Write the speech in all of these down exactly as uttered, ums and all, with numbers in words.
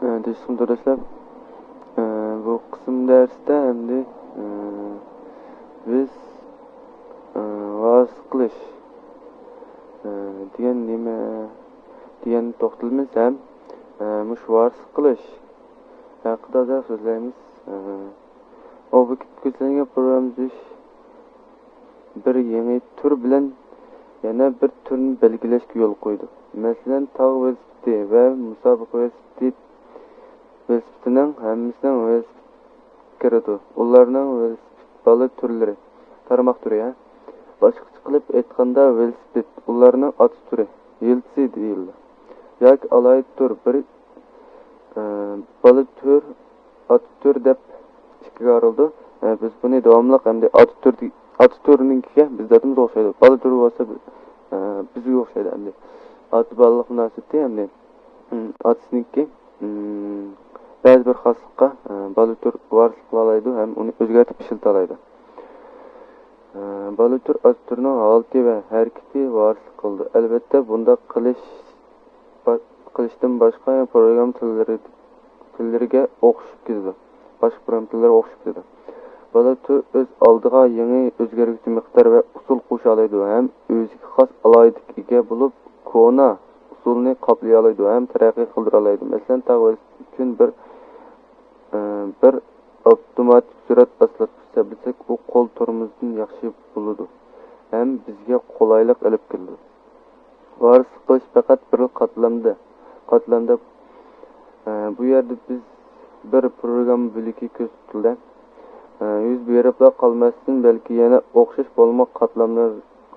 ئە، دەرسلىك قىسمىدا دەرسلەپ، ئە، بۇ قىسىم دەرستە ئەمدى، ئە، بىز، ئە، ۋارىسلىق قىلىش، ئە، دېگەن نېمە دېگەنگە توختىلىمىز ھەم، ئە، مۇشۇ ۋارىسلىق قىلىش ھەققىدە ئازراق سۆزلەيمىز. ئە، ئوبيېكت كۆزلەنگەن پروگرامما تۈزۈش بىر يېڭى تۈر بىلەن يەنە بىر تۈرنى بەلگىلەشكە يول قويىدۇ. مەسىلەن، تاغ ۋېلىسىپىتى ۋە مۇسابىقە ۋېلىسىپىتى، ۋېلىسىپىتىنىڭ ھەممىسىنىڭ ۋېلىسىپىت كىرىدۇ. ئۇلارنىڭ ۋېلىسىپىت بالا تۈرلىرى، تارماق تۈرى، ھە؟ باشقىچە قىلىپ ئېيتقاندا، ۋېلىسىپىت ئۇلارنىڭ ئاتا تۈرى، يىلتىزى دېيىلىدۇ. ياكى ئالاھىدە تۈر، بىر، ئە، بالا تۈر، ئاتا تۈر دەپ ئىككىگە ئايرىلىدۇ. ئە، بىز بۇنى داۋاملىق ئەمدى ئاتا تۈر، ئاتا تۈرنىڭكىگە بىز دادىمىزغا ئوخشايدۇ. بالا تۈرى بولسا، ئە، بىزگە ئوخشايدۇ ئەمدى. ئاتا بالىلىق مۇناسىۋىتى ئەمدى، ئىم، ئاتىسىنىڭكى، ئىم، بەزى بىر خاسلىققا، ئە، بالا تۈر ۋارىسلىق قىلالايدۇ ھەم ئۇنى ئۆزگەرتىپ ئىشلىتەلەيدۇ. ئە، بالا تۈر ئاتا تۈرنىڭ ھالىتى ۋە ھەرىكىتى ۋارىسلىق قىلىدۇ. ئەلۋەتتە، بۇنداق قىلىش با-، قىلىشتىن باشقا پروگرامما تىللىرى، تىللىرىگە ئوخشىشىپ كېتىدۇ. باشقا پروگرامما تىللىرىغا ئوخشىشىپ كېتىدۇ. بالا تۈر ئۆز ئالدىغا يېڭى ئۆزگەرگۈچى مىقدار ۋە ئۇسۇل قوشالايدۇ ھەم ئۆزىگە خاس ئالاھىدىلىككە ئىگە بولۇپ، كونا ئۇسۇلنى قاپلىيالايدۇ ھەم تەرەققىي قىلدۇرالايدۇ. مەسىلەن، تاغ ۋېلىسىپىتى ئۈچۈن بىر، ئە، بىر ئاپتوماتىك سۈرئەت ئاسلاتقۇچ سەپلىسەك، ئۇ قول تورمۇزدىن ياخشى بولىدۇ ھەم بىزگە قولايلىق ئېلىپ كېلىدۇ. ۋارىسلىق قىلىش پەقەت بىر قاتلامدا، قاتلامدا، ئە، بۇ يەردە بىز بىر پروگرامما بۆلىكى كۆزدە تۇتۇلدى. ئە، يۈز بېرىپلا قالماستىن، بەلكى يەنە ئوخشاش بولمىغان قاتلاملار،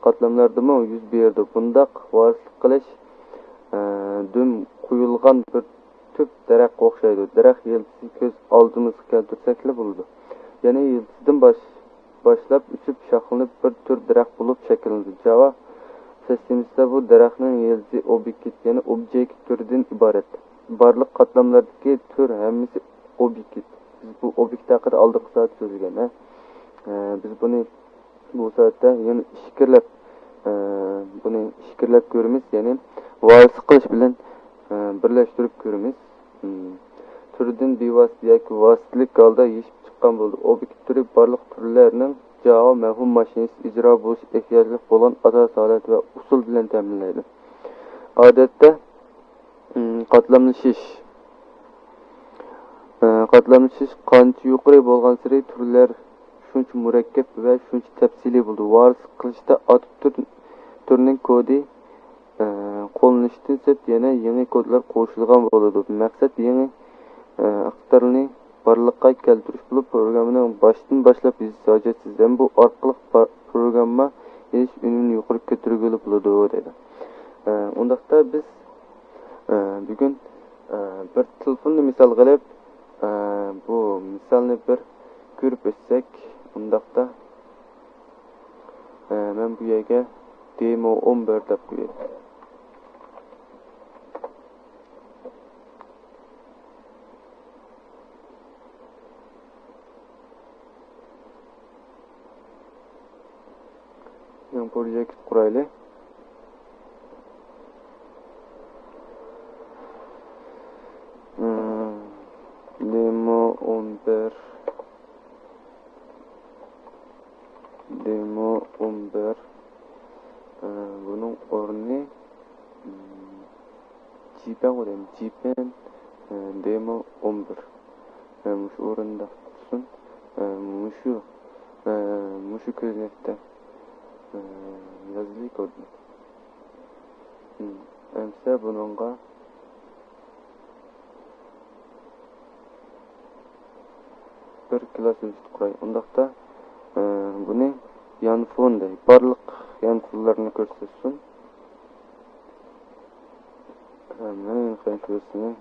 قاتلاملاردىمۇ يۈز بېرىدۇ. بۇنداق ۋارىسلىق قىلىش، ئە، دۈم قويۇلغان بىر تۈپ دەرەخكە ئوخشايدۇ. دەرەخ يىلتىزى كۆز ئالدىمىزغا كەلتۈرسەكلا بولىدۇ. يەنى يىلتىزدىن باش-، باشلاپ ئۆسۈپ، شاخلىنىپ، بىر تۈر دەرەخ بولۇپ شەكىللىنىدۇ. جاۋا سىستېمىسىدا بۇ دەرەخنىڭ يىلتىزى ئوبيېكت، يەنى ئوبجېكت تۈرىدىن ئىبارەت. بارلىق قاتلاملاردىكى تۈر ھەممىسى ئوبيېكت. بىز بۇ ئوبيېكت ھەققىدە ئالدىنقى سائەت سۆزلىگەن، ھە؟ ئە، بىز بۇنى بۇ سائەتتە يەنە ئىچكىرىلەپ، ئە، بۇنى ئىچكىرىلەپ كۆرىمىز، يەنى ۋارىسلىق قىلىش بىلەن، ئە، بىرلەشتۈرۈپ كۆرىمىز. مم. تۈردىن بىۋاسىتە ياكى ۋاسىتىلىك ھالدا يېشىپ چىققان بولىدۇ. ئوبيېكت تۈرى بارلىق تۈرلەرنىڭ جاۋا مەۋھۇم ماشىنىسى ئىجرا بولۇش ئېھتىياجلىق بولغان ئاساسىي ھالەت ۋە ئۇسۇل بىلەن تەمىنلەيدۇ. ئادەتتە، مم، قاتلاملىشىش. ئە، قاتلاملىشىش قانچە يۇقىرى بولغانسېرى تۈرلەر شۇنچە مۇرەككەپ ۋە شۇنچە تەپسىلىي بولىدۇ. ۋارىسلىق قىلىشتا ئاتا تۈر، تۈرنىڭ كودى، ئە، قوللىنىشتىن سىرت يەنە يېڭى كودلار قوشۇلغان بولىدۇ. مەقسەت يېڭى، ئە، ئىقتىدارنى بارلىققا كەلتۈرۈش بولۇپ، پروگراممىنى باشتىن باشلاپ يېزىش ھاجەتسىز ھەم بۇ ئارقىلىق با-، پروگرامما يېزىش ئۈنۈمىنى يۇقىرى كۆتۈرگىلى بولىدۇ، دەيدۇ. ئە، ئۇنداقتا بىز، ئە، بۈگۈن، ئە، بىر تېلېفوننى مىسالغا ئېلىپ، ئە، بۇ مىسالنى بىر كۆرۈپ ئۆتسەك، ئۇنداقتا، ئە، مەن بۇ يەرگە دېمو ئون بىر دەپ قوياي. يېڭى پروجېكت قۇرايلى. دېمو ئون بىر. دېمو ئون بىر. ئە، بۇنىڭ ئورنى، ئىم، جىپەن قويايلى. جىپەن، ئە، دېمو ئون بىر. ئە، مۇشۇ ئورۇندا تۇرسۇن. ئە، مۇشۇ، ئە، مۇشۇ كۆزنەكتە، ئە، يازىلى كودنى. ئىم، ئەمسە بۇنىڭغا بىر كىلاس ئۆزگەرتىپ قوياي. ئۇنداقتا، ئە، بۇنى يانفون دەي. بارلىق يانفونلارنى كۆرسەتسۇن. ئە، مەن يانفون شۇسىنى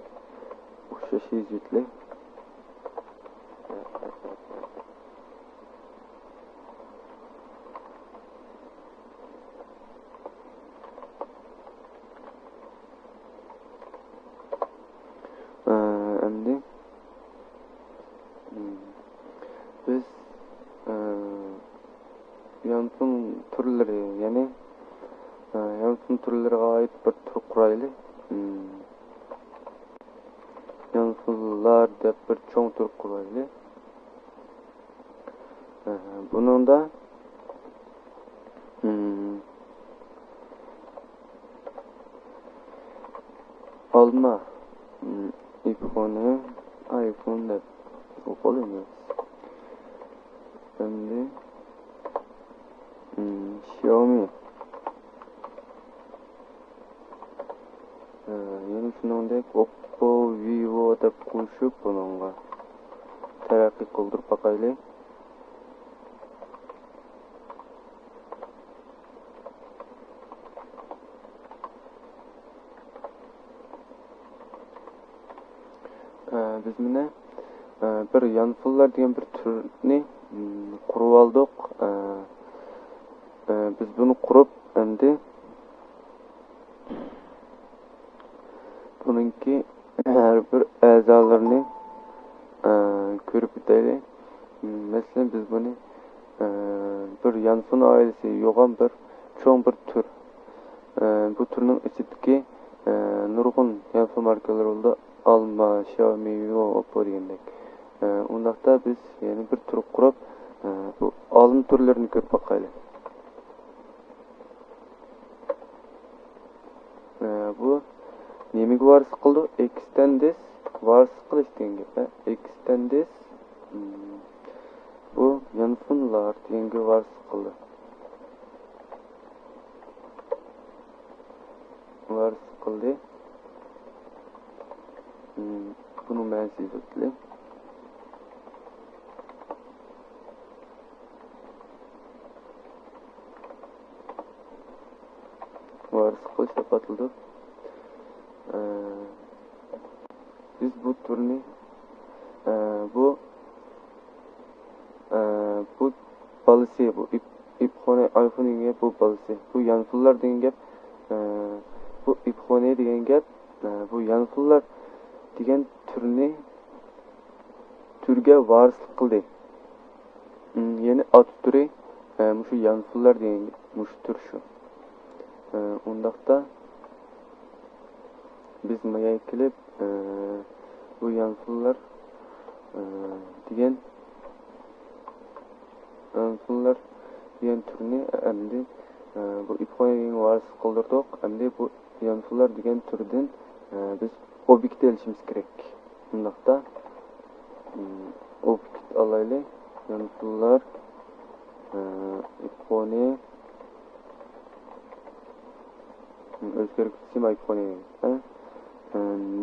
ئوخشاش يېزىۋېتىلى. ئە، ئەمدى، ئىم، بىز، ئە، يانفون تۈرلىرى، يەنى، ئە، يانفون تۈرلىرىگە ئائىت بىر تۈر قۇرايلى. ئىم، يانفونلار دەپ بىر چوڭ تۈر قۇرايلى. ئە، بۇنىڭدا، ئىم، ئالما، ئىم، ئىپخونى، ئايفون دەپ ئوقۇلىمىز. ئەمدى، ئىم، شياۋمى. ئە، يەنە شۇنىڭدەك ئوپپو، ۋىۋو دەپ قوشۇپ بۇنىڭغا تەرەققىي قىلدۇرۇپ باقايلى. ئە، بىز مانا، ئە، بىر يانفونلار دېگەن بىر تۈرنى، ئىم، قۇرۇۋالدۇق. ئە، ئە، بىز بۇنى قۇرۇپ، ئەمدى بۇنىڭكى ھەر بىر ئەزالىرىنى، ئە، كۆرۈپ ئۆتەيلى. مەسىلەن، بىز بۇنى، ئە، بىر يانفون ئائىلىسى يوغان بىر چوڭ بىر تۈر. ئە، بۇ تۈرنىڭ ئىچىدىكى، ئە، نۇرغۇن يانفون ماركىلىرى بولىدۇ. ئالما، شياۋمى، ۋىۋو، ئوپپو دېگەندەك. ئە، ئۇنداقتا بىز يەنە بىر تۈر قۇرۇپ، ئە، بۇ ئالما تۈرلىرىنى كۆرۈپ باقايلى. ئە، بۇ نېمىگە ۋارىسلىق قىلىدۇ؟ ئېكستەندېس ۋارىسلىق قىلىش دېگەن گەپ، ھە؟ ئېكستەندېس، ئىم، بۇ يانفونلار دېگەنگە ۋارىسلىق قىلىدۇ. ۋارىسلىق قىلدى. ئىم، بۇنىڭ مەنىسىنى ئىزدەيلى. ۋارىسلىق قىلىش دەپ ئاتىلىدۇ. ئە، بىز بۇ تۈرنى، ئە، بۇ، ئە، بۇ بالىسى، بۇ ئىپ-، ئىپخونى، ئايفون دېگەن گەپ بۇ بالىسى. بۇ يانفونلار دېگەن گەپ، ئە، بۇ ئىپخونى دېگەن گەپ، ئە، بۇ يانفونلار دېگەن تۈرنى، تۈرگە ۋارىسلىق قىلدى. ئىم، يەنى ئاتا تۈرى، ئە، مۇشۇ يانفونلار دېگەن مۇشۇ تۈر شۇ. ئە، ئۇنداقتا بىز مايا كېلىپ، ئە، بۇ يانفونلار، ئە، دېگەن، يانفونلار دېگەن تۈرنى ئەمدى، ئە، بۇ ئىپخونى دېگەن ۋارىسلىق قىلدۇردۇق. ئەمدى بۇ يانفونلار دېگەن تۈردىن، ئە، بىز ئوبيېكت ئېلىشىمىز كېرەك. ئۇنداقتا، ئىم، ئوبيېكت ئالايلى. يانفونلار، ئە، ئىپخونى، ئىم، ئۆزگەرگۈچىسى ئىپخونى، ئە، ئە،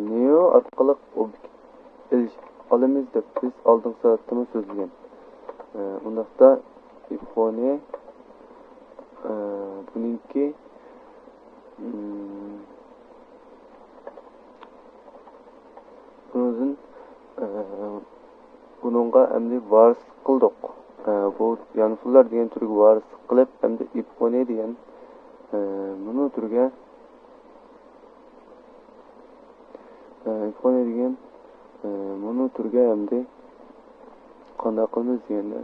نېئو ئارقىلىق ئوبيېكت ئېلىش، ئالىمىز دەپ بىز ئالدىنقى سائەتتىمۇ سۆزلىگەن. ئە، ئۇنداقتا ئىپخونى، ئە، بۇنىڭكى، ئىم، بۇنىڭدىن، ئە، بۇنىڭغا ئەمدى ۋارىسلىق قىلدۇق. ئە، بۇ يانفونلار دېگەن تۈرگە ۋارىسلىق قىلىپ، ئەمدى ئىپخونى دېگەن، ئە، مۇنۇ تۈرگە، ئە، ئىپخونى دېگەن، ئە، مۇنۇ تۈرگە ئەمدى قانداق قىلىمىز دېگەندە،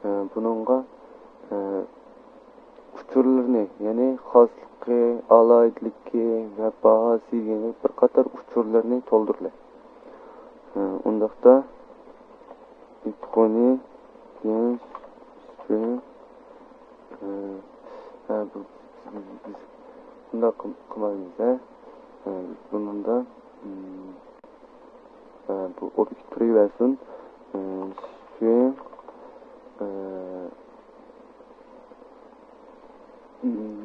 ئە، بۇنىڭغا، ئە، ئۇچۇرلىرىنى، يەنى خاسلىقى، ئالاھىدىلىكى ۋە باھاسى دېگەندەك بىر قاتار ئۇچۇرلىرىنى تولدۇرىلى. ئۇنداقتا ئىپخونى دېگەن سۈپۈن، ھە، بۇ، بىز، بىز بۇنداق قىل-، قىلمايمىز، ھە. بۇنىڭدا، بۇ ئوبيېكت تۇرۇۋەرسۇن. سۈپۈن،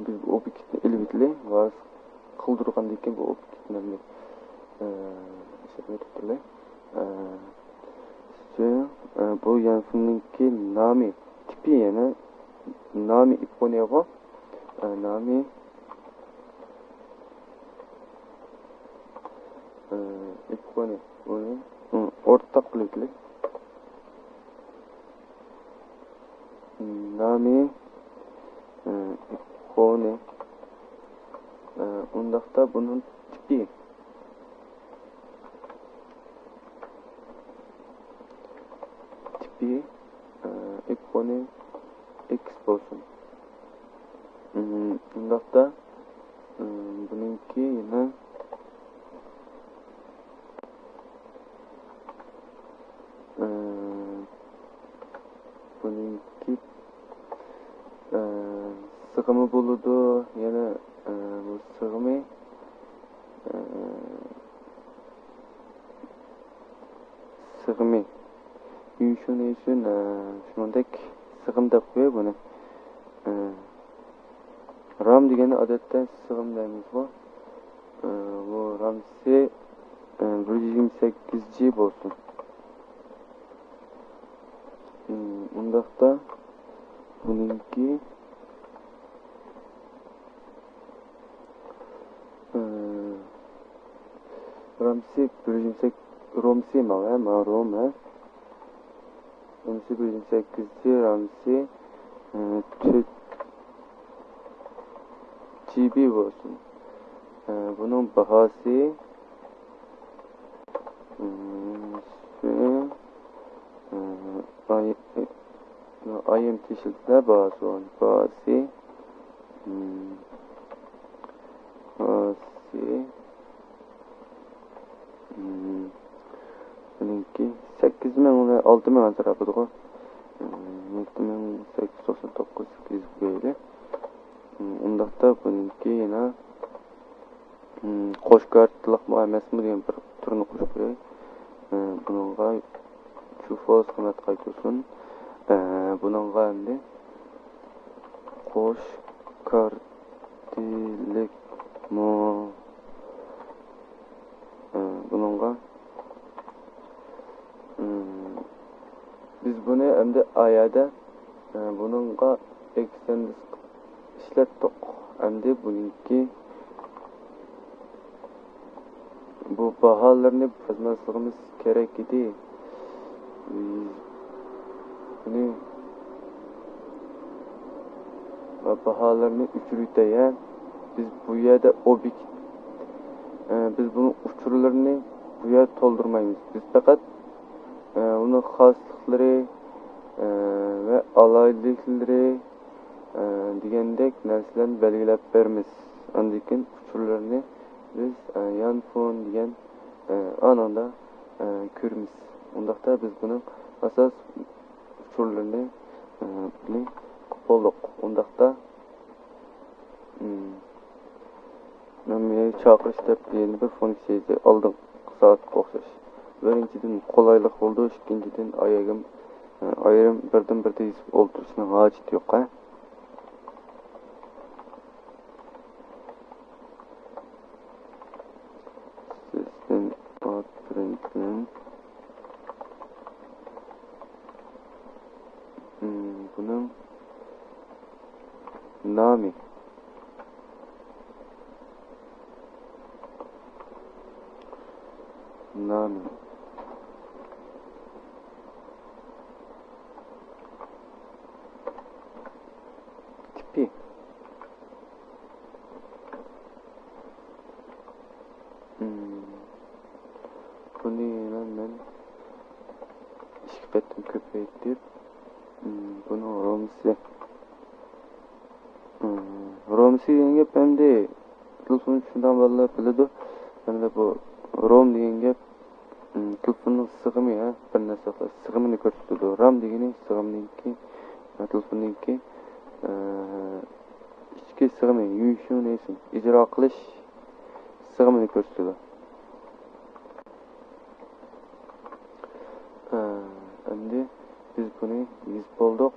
بىز بۇ ئوبيېكتنى ئېلىۋېتىلى، ۋارىس قىلدۇرغاندىن كېيىن بۇ ئوبيېكتنى ئەمدى، ئە، ئىشلەتمەي تۇرۇپتۇرلى. ئە، سۈپۈن، ئە، بۇ يانفوننىڭكى نامى، تىپى يەنە نامى ئىپخونىغۇ. ئە، نامى، ئە، ئىپخونى، بۇنى، ئۇ، ئورتاق قىلىۋېتىلى. نامى، ئىپخونى. ئۇنداقتا بۇنىڭ تىپى، تىپى، ئىپخونى ئېكس بولسۇن. ئۇنداقتا، بۇنىڭكى يەنە بۇنىڭكى، ئە، سىغىمى بولىدۇ. يەنە، ئە، بۇ سىغىمى، ئە، سىغىمى. يۈشۈن، يۈشۈن، ئە، شۇنىڭدەك سىغىم دەپ قوياي بۇنى. ئە، رام دېگەننى ئادەتتە سىغىم دەيمىزغۇ. ئە، بۇ رامسى، ئە، بىر يۈز يىگىرمە سەككىز جى بولسۇن. ئۇنداقتا بۇنىڭكى، ئە، رامسى بىر يۈز يىگىرمە سەككىز، رومسى ماۋۇ، ھە؟ ماۋۇ روم، ھە؟ رومسى بىر يۈز يىگىرمە سەككىز جى، رامسى، ئە، تۆت جى بى بولسۇن. ئە، بۇنىڭ باھاسى، ئە، شۇ، ئە، ئاي-، ئاي ئېم تى ئىشلىتىلە باھاسى، باھاسى، ئە، باھاسى، ئە، بۇنىڭكى سەككىز مىڭ ۋە ئالتە مىڭ ئەتراپىدىغۇ. ئە، يەتتە مىڭ سەككىز يۈز توقسان توققۇز يېزىپ قويايلى. ئۇنداقتا بۇنىڭكى يەنە، قوش كارتىلىقمۇ ئەمەسمۇ دېگەن بىر تۈرنى قوشۇپ قوياي. بۇنىڭغا ترۇ فالس قىممەت قايتۇرسۇن. بۇنىڭغا ئەمدى قوش كارتىلىقمۇ، بۇنىڭغا، بىز بۇنى ئەمدى ئايەدە، بۇنىڭغا ئېكستېند ئىشلەتتۇق. ئەمدى بۇنىڭكى بۇ باھالىرىنى يازماسلىقىمىز كېرەك ئىدى. بۇنى باھالىرىنى ئۆچۈرۈۋېتەي، ھە. بىز بۇ يەردە ئوبيېكت، ئە، بىز بۇنىڭ ئۇچۇرلىرىنى بۇ يەردە تولدۇرمايمىز. بىز پەقەت، ئە، ئۇنىڭ خاسلىقلىرى، ئە، ۋە ئالاھىدىلىكلىرى، ئە، دېگەندەك نەرسىلەرنى بەلگىلەپ بېرىمىز. ئاندىن كېيىن ئۇچۇرلىرىنى بىز، ئە، يانفون دېگەن، ئە، ئانىڭدا، ئە، كۆرىمىز. ئۇنداقتا بىز بۇنىڭ ئاساس ئۇچۇرلىرىنى، ئە، بىلىپ بولدۇق. ئۇنداقتا، ئىم، مەن مېنى چاقىرىش دەپ يەنە بىر فۇنكسىيە يېزىپ ئالدىنقى سائەتكە ئوخشاش. بىرىنچىدىن، قولايلىق بولىدۇ، ئىككىنچىدىن، ئايرىم، ئايرىم بىردىن بىردە يېزىپ ئولتۇرۇشنىڭ ھاجىتى يوق، ھە؟ سىستېم ئات بىرىنچىدىن، ئىم، بۇنىڭ نامى. نامى. تىپى. مم. بۇنى يەنە مەن ئىككى قېتىم كۆپەيتىپ، مم، بۇنىڭ رومسى. مم، رومسى دېگەن گەپ ئەمدى تېلېفون چۈشىنىدىغان بالىلار بىلىدۇ. ئەمدى بۇ روم دېگەن گەپ، مم، تېلېفوننىڭ سىغىمى، ھە، بىر نەرسە سىغىمىنى كۆرسىتىدۇ. رام دېگىنى سىغىمنىڭكى، تېلېفوننىڭكى، ئە، ئىچكى سىغىمى، يۈشۈڭ نېسىن ئىجرا قىلىش سىغىمىنى كۆرسىتىدۇ. ئە، ئەمدى بىز بۇنى يېزىپ بولدۇق.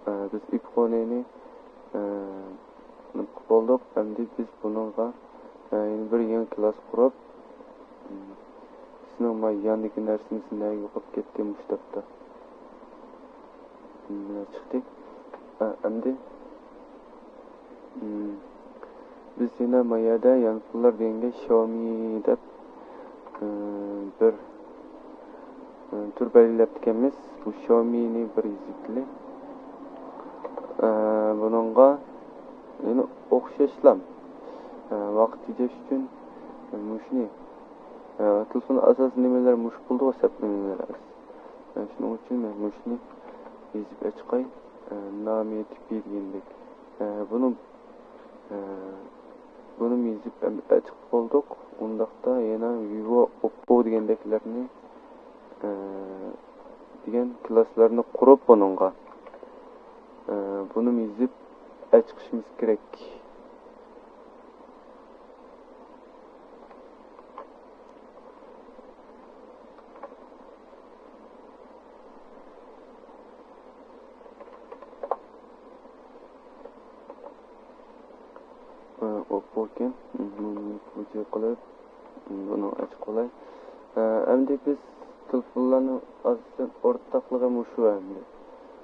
ئە، بىز ئىپخونىنى، ئە، بولدۇق. ئەمدى بىز بۇنىڭغا، ئە، يەنە بىر يېڭى كىلاس قۇرۇپ، سىزنىڭ ما ياندىكى نەرسىڭىز نەگە يوقاپ كەتتى مۇشۇ تاپتا؟ مم، چىقتى. ئە، ئەمدى، مم، بىز يەنە ما يەردە يانفونلار دېگەنگە شاۋمى دەپ، ئە، بىر، ئە، تۈر بەلگىلەپتىكەنمىز. بۇ شاۋمىنى بىر يېزىۋېتىلى. ئە، بۇنىڭغا يەنە ئوخشاشلا، ئە، ۋاقىت تېجەش ئۈچۈن مۇشۇنى، ئە، تېلېفون ئاساسىي نېمىلەر مۇشۇ بولدىغۇ، سەپ نېمىلەر ئاساسىي. ئە، شۇنىڭ ئۈچۈن مەن مۇشۇنى يېزىپ ئەچىقاي. ئە، نامى تىپى دېگەندەك. ئە، بۇنى، ئە، بۇنى يېزىپ ئەم-، ئەچىقىپ بولدۇق. ئۇنداقتا يەنە ۋىۋو، ئوپپو دېگەندەكلەرنى، ئە، دېگەن كىلاسلارنى قۇرۇپ بۇنىڭغا. ئە، بۇنىمۇ يېزىپ ئەچىقىشىمىز كېرەك. ئە، ئوپپوكەن. بۇنى بۇجى قىلىپ، بۇنى ئاچقۇلاي. ئە، ئەمدى بىز تېلېفونلارنىڭ ئاساسەن ئورتاقلىقى مۇشۇ ئەمدى.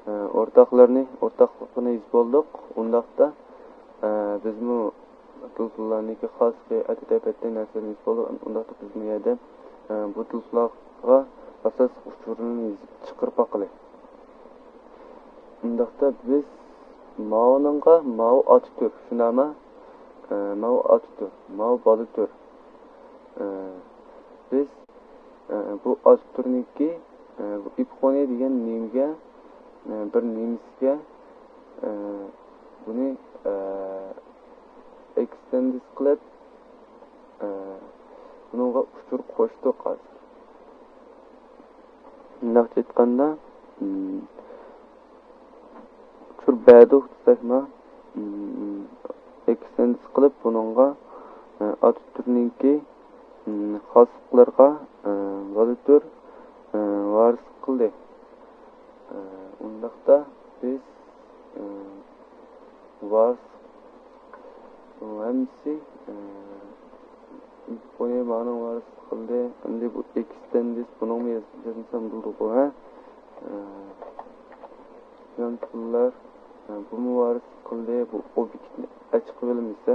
ئە، ئورتاقلىرىنى، ئورتاقلىقىنى يېزىپ بولدۇق. ئۇنداقتا، ئە، بىزمۇ تېلېفونلارنىڭكى خاسلىقى، ئەتىدە ئەپەتتە نەرسىلەرنى يېزىپ بولدۇق. ئۇنداقتا بىزمۇ يەردە، ئە، بۇ تېلېفونلارغا ئاساسلىق ئۇچۇرىنى يېزىپ چىقىرىپ باقىلى. ئۇنداقتا بىز ماۋۇنىڭغا ماۋۇ ئاتا تۈر، شۇنداقمۇ؟ ئە، ماۋۇ ئاتا تۈر، ماۋۇ بالا تۈر. ئە، بىز، ئە، بۇ ئاتا تۈرنىڭكى، ئە، بۇ ئىپخونى دېگەن نېمىگە، ئە، بىر نېمىسىگە، ئە، بۇنى، ئە، ئېكستېندىس قىلىپ، ئە، بۇنىڭغا ئۇچۇر قوشتۇق ھازىر. مۇنداقچە ئېيتقاندا، ئۇچۇر بەردۇق دېسەكمۇ، ئېكستېندىس قىلىپ بۇنىڭغا، ئاتا تۈرنىڭكى، خاسلىقلىرىغا، بالا تۈر، ۋارىسلىق قىلدى. ئۇنداقتا بىز، ۋارىسلىق، بۇ ھەممىسى، بۇنى مانا ۋارىسلىق قىلدى. ئەمدى بۇ ئېكستېندىس بۇنىڭمۇ ياز-، يازمىسام بولىدىغۇ، ھە؟ يانفونلار، بۇمۇ ۋارىسلىق قىلدى. بۇ ئوبيېكتنى ئەچىقىۋېلىمىسە،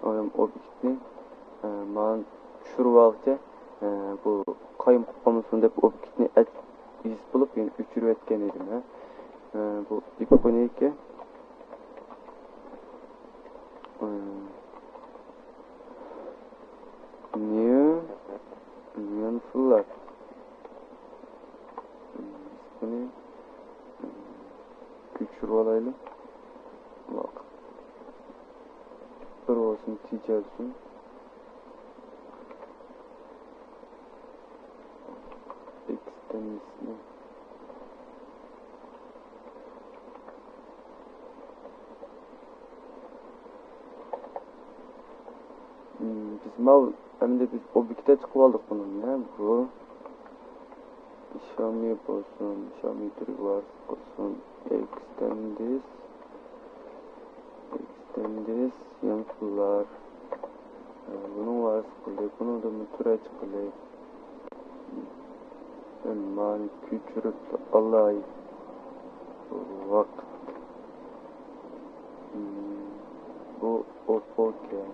ئايام ئوبيېكتنى، مانا چۈشۈرۈۋالغۇچە، بۇ قايىم قىلىپ قالمىسۇن دەپ ئوبيېكتنى ئەچ-، يېزىپ بولۇپ، يەنە ئۆچۈرۈۋەتكەن ئىدىم، ھە؟ بۇ ئىپخونىكى. نيو يانفونلار. بۇنى كۆچۈرۈۋالايلى. ۋاقىت بىر بولسۇن، تېجەلسۇن. ئېكستېندىسنى. بىز ماۋۇ، ئەمدى بىز ئوبيېكتتا چىقىۋالدۇق بۇنى، نە بۇ؟ شاۋمى بولسۇن، شاۋمى تۈرگە ۋارىسلىق قىلسۇن. ئېكستېندىس، ئېكستېندىس يانفونلار. بۇنىڭ ۋارىسلىق قىلدى، بۇنىڭدىن تۈر ئەچىقىلى. مانا كۆچۈرۈپ ئالاي. ۋاقىت. بۇ ئوپپوكەن.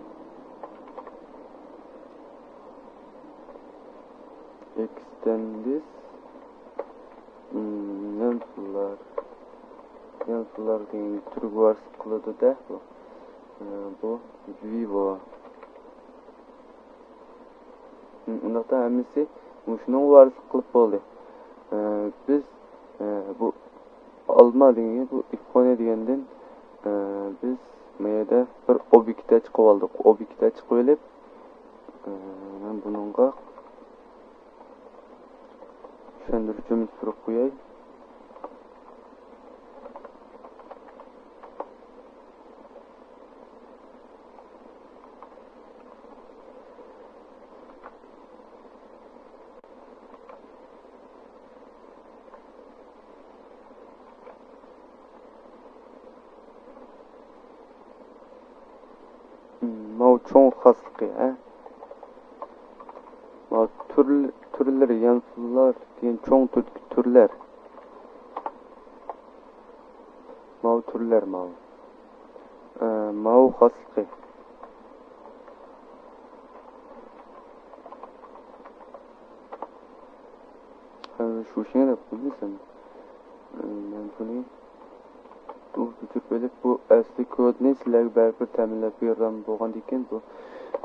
ئېكستېندىس، يانفونلار. يانفونلار دېگەن تۈرگە ۋارىسلىق قىلىدۇ-دە بۇ. بۇ ۋىۋو. ئۇنداقتا ھەممىسى مۇشۇنىڭغا ۋارىسلىق قىلىپ بولدى. بىز، بۇ ئالما دېگەن، بۇ ئىپخونى دېگەندىن، بىز ما يەردە بىر ئوبيېكت ئېچىقىۋالدۇق. ئوبيېكت ئېچىقىۋېلىپ، مەن بۇنىڭغا چۈشەندۈرۈشىمنى سۈرۈپ قوياي. ماۋۇ چوڭ خاسلىقى، ھە؟ ماۋۇ تۈرل-، تۈرلىرى، يانفونلار دېگەن چوڭ تۈردىكى تۈرلەر. ماۋۇ تۈرلەر ماۋۇ. ئە، ماۋۇ خاسلىقى. ھە، شۇ شېڭە دەپ قويدۇم سەن. ئە، مەن بۇنى ئۇ كۆچۈرۈپ ئېلىپ، بۇ ئەسلى كودنى سىلەرگە بەرىبىر تەمىنلەپ بېرىدىغان بولغاندىكىن، بۇ،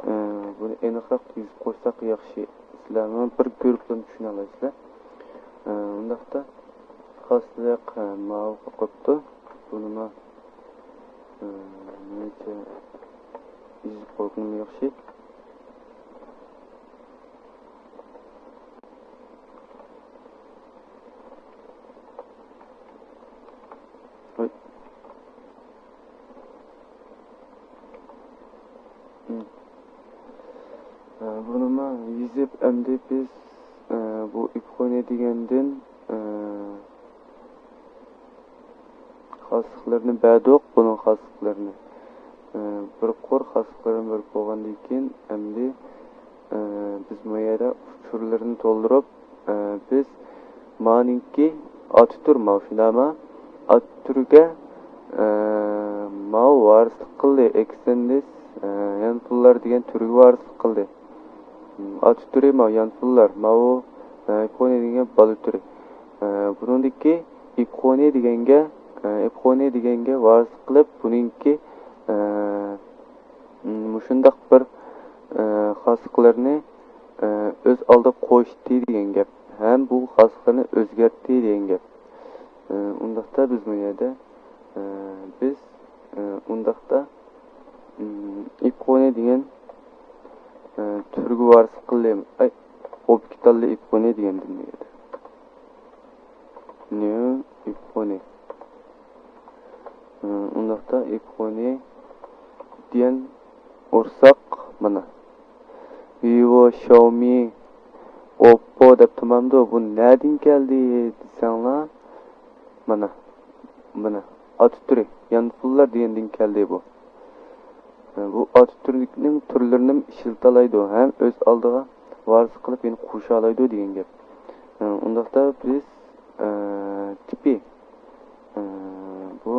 ئە، بۇنى ئېنىقراق يېزىپ قويساق ياخشى. سىلەرمۇ بىر كۆرۈپلا چۈشىنەلەيسىلەر. ئە، ئۇنداقتا خاسلىق، ئە، ماۋۇغا قوپتۇ. بۇنىمۇ، ئە، نېمىچە يېزىپ قويغىنىم ياخشى. ھوي. ئەمدى بىز، ئە، بۇ ئىپخونى دېگەندىن، ئە، خاسلىقلىرىنى بەردۇق، بۇنىڭ خاسلىقلىرىنى. ئە، بىر قۇر خاسلىقلىرىنى بېرىپ بولغاندىن كېيىن، ئەمدى، ئە، بىز بۇ يەردە ئۇچۇرلىرىنى تولدۇرۇپ، ئە، بىز مانىڭكى ئاتا تۈر ماۋۇ شۇنداقمۇ؟ ئاتا تۈرگە، ئە، ماۋۇ ۋارىسلىق قىلدى، ئېكستېندېس، ئە، يانفونلار دېگەن تۈرگە ۋارىسلىق قىلدى. ئاتا تۈرى ماۋۇ يانفونلار، ماۋۇ، ئە، ئىپخونى دېگەن بالا تۈرى. ئە، بۇنىڭدىكى ئىپخونى دېگەنگە، ئە، ئىپخونى دېگەنگە ۋارىسلىق قىلىپ، بۇنىڭكى، ئە، مۇشۇنداق بىر، ئە، خاسلىقلىرىنى، ئە، ئۆز ئالدىغا قوشتى دېگەن گەپ. ھەم بۇ خاسلىقلىرىنى ئۆزگەرتتى دېگەن گەپ. ئە، ئۇنداقتا بىز بۇ يەردە، ئە، بىز، ئە، ئۇنداقتا، ئىم، ئىپخونى دېگەن، ئە، تۈرگە ۋارىسلىق قىلدى. ئاي، ئوبكىتاللى ئىپخونى دېگەندىن بۇ يەردە. نيۇ ئىپخونى. ئۇنداقتا ئىپخونى دېگەن ئۇرساق مانا. ۋىۋو، شاۋمى، ئوپپو دەپ تۇرمامدۇ؟ بۇ نەدىن كەلدى دېسەڭلار، مانا، مانا، ئاتا تۈرى، يانفونلار دېگەندىن كەلدى بۇ. بۇ ئاتا تۈرنىڭ تۈرلىرىنى ئىشلىتالايدۇ ھەم ئۆز ئالدىغا ۋارىس قىلىپ يەنە قوشالايدۇ دېگەن گەپ. ئۇنداقتا بىز، ئە، تىپى، ئە، بۇ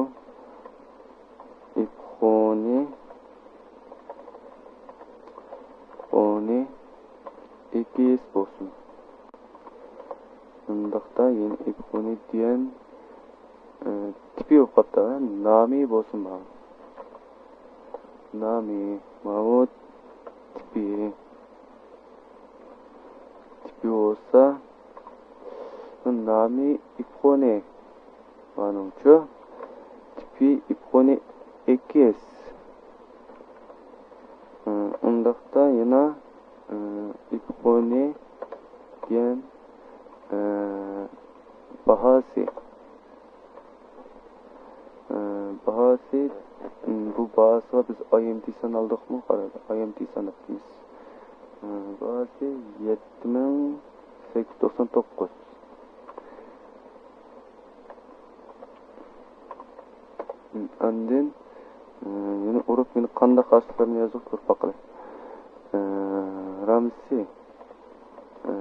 ئىپخونى، ئىپخونى ئېكىس بولسۇن. ئۇنداقتا يەنە ئىپخونى دېگەن، ئە، تىپى بولۇپ قاپتۇ. نامى بولسۇن ماۋۇ. نامى، ماۋۇ تىپى. تىپى بولسا، نامى ئىپخونى. مانىڭچۇ؟ تىپى ئىپخونى ئېكىس. ئۇنداقتا يەنە، ئىپخونى دېگەن، باھاسى. ئە، باھاسى، ئىم، بۇ باھاسىغا بىز ئاي ئېم تى سانالدۇقمۇ؟ قارايلى، ئاي ئېم تى ساناپتىمىز. ئە، باھاسى يەتتە مىڭ سەككىز يۈز توقسان توققۇز. ئىم، ئاندىن، ئە، يەنە ئۇرۇپ، يەنە قانداق خاسلىقلارنى يازدۇق، كۆرۈپ باقىلى. ئە، رامسى، ئە،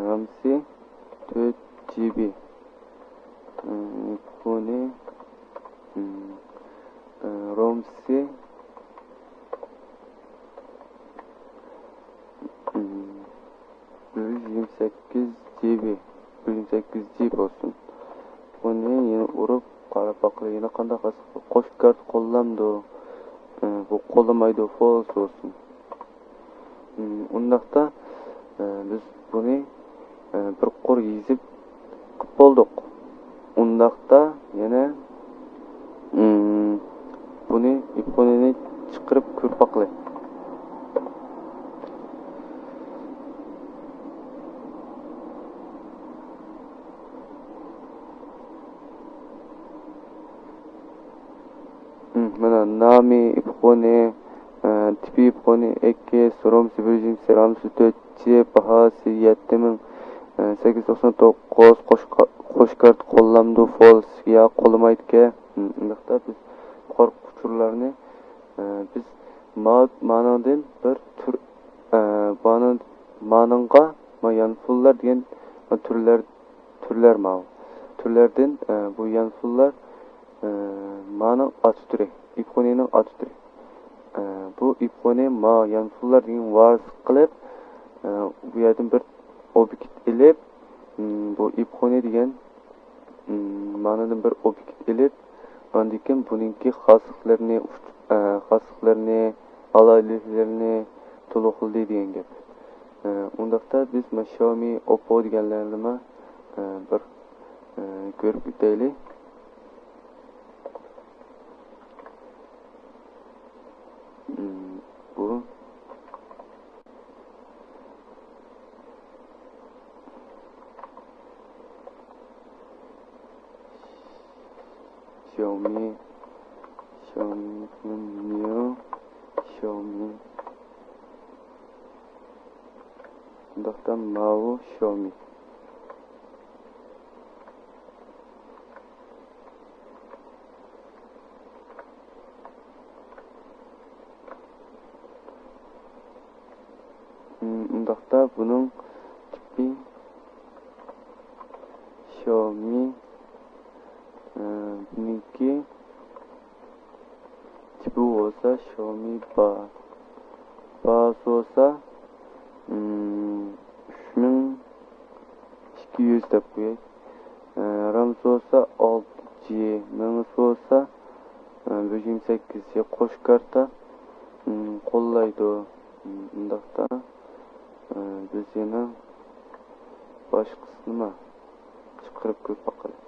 رامسى تۆت جى بى. بۇنى، رومسى بىر يۈز يىگىرمە سەككىز جى بى، بىر يۈز يىگىرمە سەككىز جى بولسۇن. بۇنى يەنە ئۇرۇپ قاراپ باقىلى، يەنە قانداق قوش كارت قوللامدۇ؟ بۇ قوللىمايدۇ، فولس بولسۇن. ئۇنداقتا، بىز بۇنى، بىر قۇر يېزىپ قىپ بولدۇق. ئۇنداقتا يەنە، بۇنى، ئىپخونىنى چىقىرىپ كۆرۈپ باقىلى. مانا، نامى ئىپخونى، تىپى ئىپخونى ئېكس، رومسى بىر يۈز يىگىرمە سەككىز، رامسى تۆت جى، باھاسى يەتتە مىڭ سەككىز يۈز توقسان توققۇز، قوش كارت قوللامدۇ، فولس يا قوللىمايدىكەن. ئۇنداقتا بىز يۇقىرىقى ئۇچۇرلارنى، بىز ما-، مانىڭدىن بىر تۈر، مانىڭ-، مانىڭغا، ما يانفونلار دېگەن تۈرلەر تۈرلەر ماۋۇ. تۈرلەردىن، ئە، بۇ يانفونلار، ئە، مانىڭ ئاتا تۈرى، ئىپخونىنىڭ ئاتا تۈرى. ئە، بۇ ئىپخونى ما يانفونلار دېگەن ۋارىسلىق قىلىپ، ئە، بۇ يەردىن بىر ئوبيېكت ئېلىپ، م، بۇ ئىپخونى دېگەن، م، مانىدىن بىر ئوبيېكت ئېلىپ، ئاندىن كېيىن بۇنىڭكى خاسلىقلىرىنى، ئە، خاسلىقلىرىنى، ئالاھىدىلىكلىرىنى تولۇقلىدى دېگەن گەپ. ئە، ئۇنداقتا بىز مانا شاۋمى، ئوپپو دېگەنلەرنىمۇ، ئە، بىر، ئە، كۆرۈپ ئۆتەيلى. ئىم، بۇ شاۋمى، شاۋمى نيو، شاۋمى ئۇنداقتا ماۋۇ شاۋمى. ئۇنداقتا بۇنىڭ تىپى شاۋمى، ئە، بۇنىڭكى تىپى بولسا شاۋمى با. با بولسا، ئۈچ مىڭ ئىككى يۈز دەپ قوياي. ئە، رامىسى بولسا ئالتە جى، مېڭىسى بولسا، ئە، بىر يۈز يىگىرمە سەككىز جى، قوش كارتا، ئىم، قوللايدۇ. ئىم، ئۇنداقتا، ئە، بىز يەنە باشقىسىنىمۇ چىقىرىپ كۆرۈپ باقايلى.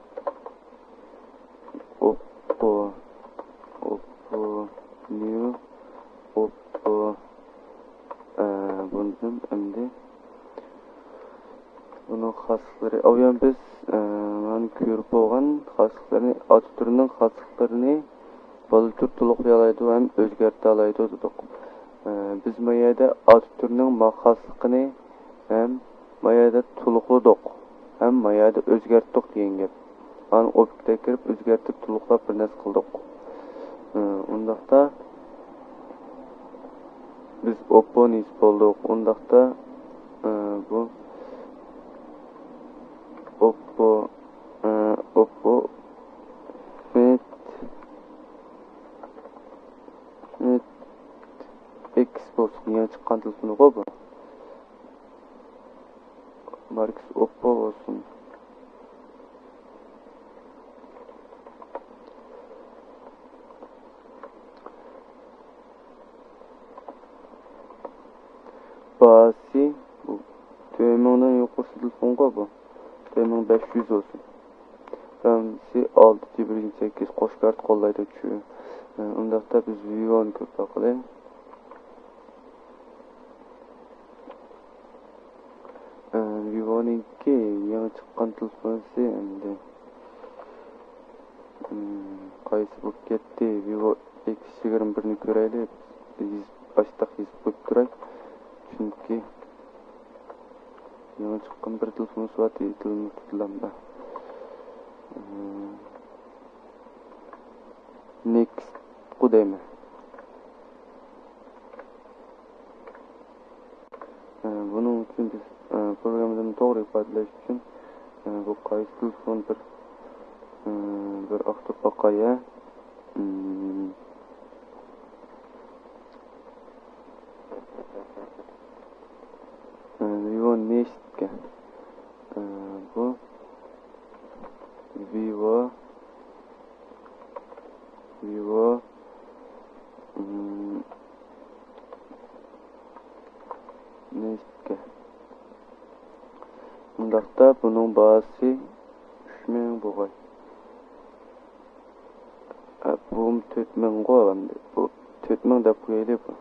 ئوپپو، ئوپپو نيو، ئوپپو، ئە، بۇندىن ئەمدى بۇنىڭ خاسلىقلىرى. ئاۋۇيان بىز، ئە، مانا كۆرۈپ بولغان خاسلىقلىرىنى، ئاتا تۈرىنىڭ خاسلىقلىرىنى بالا تۈر تولۇقلىيالايدۇ ھەم ئۆزگەرتەلايدۇ دېدۇق. ئە، بىز ما يەردە ئاتا تۈرىنىڭ ما خاسلىقىنى ھەم ما يەردە تولۇقلىدۇق ھەم ما يەردە ئۆزگەرتتۇق دېگەن گەپ. ئانا ئوبيېكتقا كىرىپ ئۆزگەرتىپ، تولۇقلاپ بىر نەرسە قىلدۇق. ئۇنداقتا بىز ئوپپونى يېزىپ بولدۇق. ئۇنداقتا بۇ ئوپپو، ئوپپو فىت، فىت ئېكس بولسۇن. يېڭى چىققان تېلېفونغۇ بۇ. ماركىسى ئوپپو بولسۇن. باھاسى تۆت مىڭدىن يۇقىرىسى تېلېفونغۇ بۇ. تۆت مىڭ بەش يۈز بولسۇن. رامىسى ئالتە جى بىر يۈز سەككىز، قوش كارتا قوللايدۇ چۈ. ئۇنداقتا بىز ۋىۋونى كۆرۈپ باقىلى. ئە، ۋىۋونىڭكى يېڭى چىققان تېلېفونسى ئەمدى، ئىم، قايسى بولۇپ كەتتى؟ ۋىۋو ئېكس يىگىرمە بىرنى كۆرەيلى. يېزىپ، ئاشتاق يېزىپ قويۇپ تۇراي. چۈنكى يېڭى چىققان بىر تېلېفونسى بار، تېلېفوننى تۇتۇلامدا. ئىم، نېكىستقۇ دەيمەن. ئە، بۇنىڭ ئۈچۈن بىز، ئە، پروگراممىدىن توغرا ئىپادىلەش ئۈچۈن، ئە، بۇ قايسى تېلېفون بىر، ئە، بىر ئاختۇرۇپ باقاي، ھە. ئىم، ئە، ۋىۋو نېكىستكەن. ئە، بۇ ۋىۋو، ۋىۋو، ئىم، نېكىستكەن. ئۇنداقتا بۇنىڭ باھاسى ئۈچ مىڭ بولغاي. ئە، بۇمۇ تۆت مىڭغۇ ئەمدى. بۇ تۆت مىڭ دەپ قويايلى بۇ.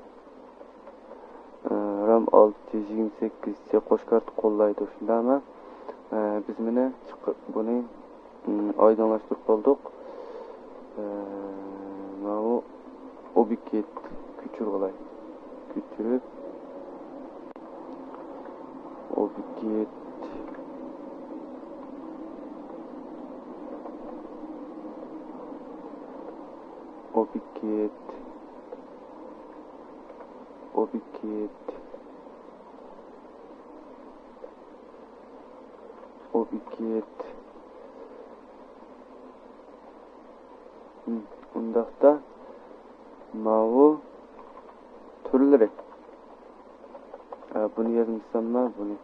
ئە، رام ئالتە يۈز يىگىرمە سەككىز جى قوش كارتا قوللايدۇ، شۇنداقمۇ؟ ئە، بىز مانا چىقىپ بۇنى ئايدىڭلاشتۇرۇپ بولدۇق. ئە، ماۋۇ ئوبيېكت كۆچۈرۈۋالاي. كۆچۈرۈپ، ئوبيېكت، ئوبيېكت، ئوبيېكت، ئوبيېكت. ئۇنداقتا ماۋۇ تۈرلىرى. ئە، بۇنى يازمىساملا، بۇنى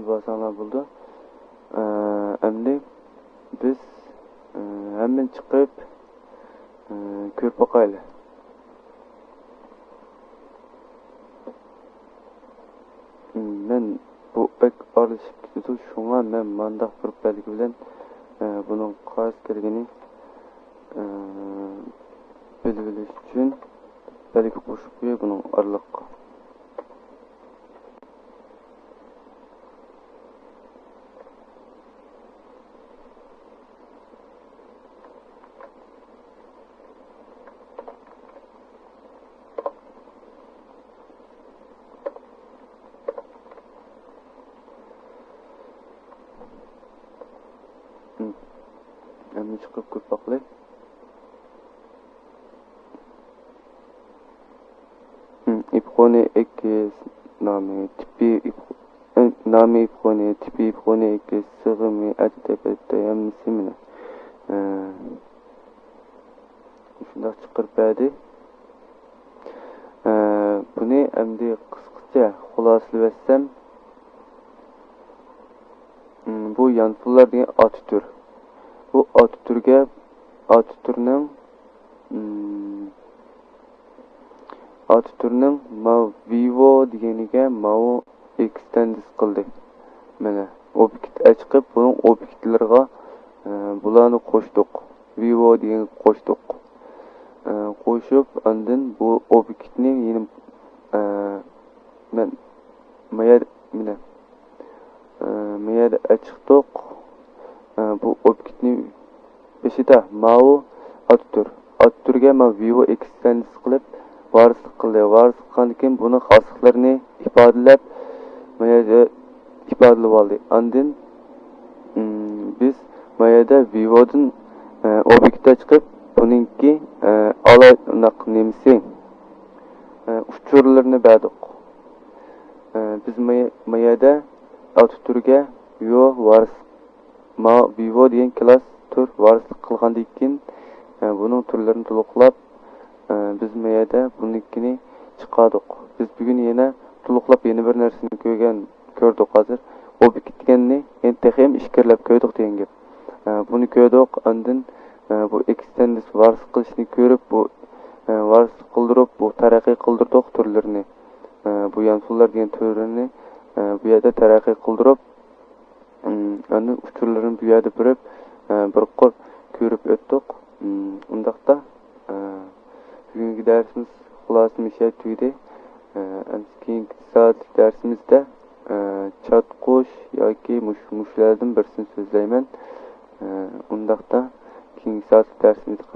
يازساڭلار بولىدۇ. ئە، ئەمدى بىز، ئە، ھەممىنى چىقىرىپ، ئە، كۆرۈپ باقايلى. مەن بۇ بەك ئارىلىشىپ كېتىدۇ، شۇڭا مەن مانداق بىر بەلگە بىلەن، ئە، بۇنىڭ قايسى كەلگىنى، ئە، بىلىۋېلىش ئۈچۈن بەلگە قوشۇپ قوياي بۇنىڭ ئارىلىققا. چىقىپ كۆرۈپ باقلى. ئىپخونى ئېكس نامى تىپى، نامى ئىپخونى تىپى، ئىپخونى ئېكس سىغىمى، ئەتىتەپەتتە ھەممىسى مېنى شۇنداق چىقىرىپ بەردى. بۇنى ئەمدى قىسقىچە خۇلاسىلىۋەتسەم، بۇ يانفونلار دېگەن ئاتا تۈر. بۇ ئاتا تۈرگە، ئاتا تۈرنىڭ، ئاتا تۈرنىڭ ماۋۇ ۋىۋو دېگىنىگە ماۋۇ ئېكستېندىس قىلدى. مانا، ئوبيېكت ئاچىقىپ، بۇنىڭ ئوبيېكتلىرىغا، ئە، بۇلارنى قوشتۇق. ۋىۋو دېگەنگە قوشتۇق. ئە، قوشۇپ، ئاندىن بۇ ئوبيېكتنى يەنە، ئە، مەن ما يەر-، مانا، ئە، ما يەردە ئاچىقتۇق. ئە، بۇ ئوبيېكتنى بېشىدا ماۋۇ ئاتا تۈر. ئاتا تۈرگە ماۋۇ ۋىۋو ئېكستېندىس قىلىپ، ۋارىسلىق قىلدى. ۋارىسلىق قىلغاندىن كېيىن بۇنىڭ خاسلىقلىرىنى ئىپادىلەپ، ما يەردە ئىپادىلىۋالدى. ئاندىن، ئىم، بىز ما يەردە ۋىۋودىن، ئە، ئوبيېكتتا چىقىپ، بۇنىڭكى، ئە، ئالاي-، ئۇنداق نېمىسى، ئە، ئۇچۇرلىرىنى بەردۇق. ئە، بىز ما-، ما يەردە ئاتا تۈرگە ۋىۋو ۋارىس-، ما-، ۋىۋو دېگەن كىلاس تۈر ۋارىسلىق قىلغاندىن كېيىن، ئە، بۇنىڭ تۈرلىرىنى تولۇقلاپ، ئە، بىز ما يەردە بۇنىڭكىنى چىقاردۇق. بىز بۈگۈن يەنە تولۇقلاپ يەنە بىر نەرسىنى كۆرگەن، كۆردۇق ھازىر. ئوبيېكت دېگەننى يەنە تېخىمۇ ئىچكىرىلەپ كۆردۇق دېگەن گەپ. ئە، بۇنى كۆردۇق، ئاندىن، ئە، بۇ ئېكستېندىس ۋارىسلىق قىلىشنى كۆرۈپ، بۇ، ئە، ۋارىسلىق قىلدۇرۇپ، بۇ تەرەققىي قىلدۇردۇق تۈرلىرىنى. ئە، بۇ يانفونلار دېگەن تۈرلىرىنى، ئە، بۇ يەردە تەرەققىي قىلدۇرۇپ، ئىم، ئاندىن ئۇچۇرلىرىنى بۇ يەردە بېرىپ، ئە، بىر قۇر كۆرۈپ ئۆتتۇق. ئىم، ئۇنداقتا، ئە، بۈگۈنكى دەرسىمىز خۇلاسە مۇشۇ يەردە تۈگىدى. ئە، ئەمدى كېيىنكى سائەتلىك دەرسىمىزدە، ئە، چاتقۇش ياكى مۇش-، مۇشۇلاردىن بىرسىنى سۆزلەيمەن. ئە، ئۇنداقتا كېيىنكى سائەتلىك دەرسىمىزدە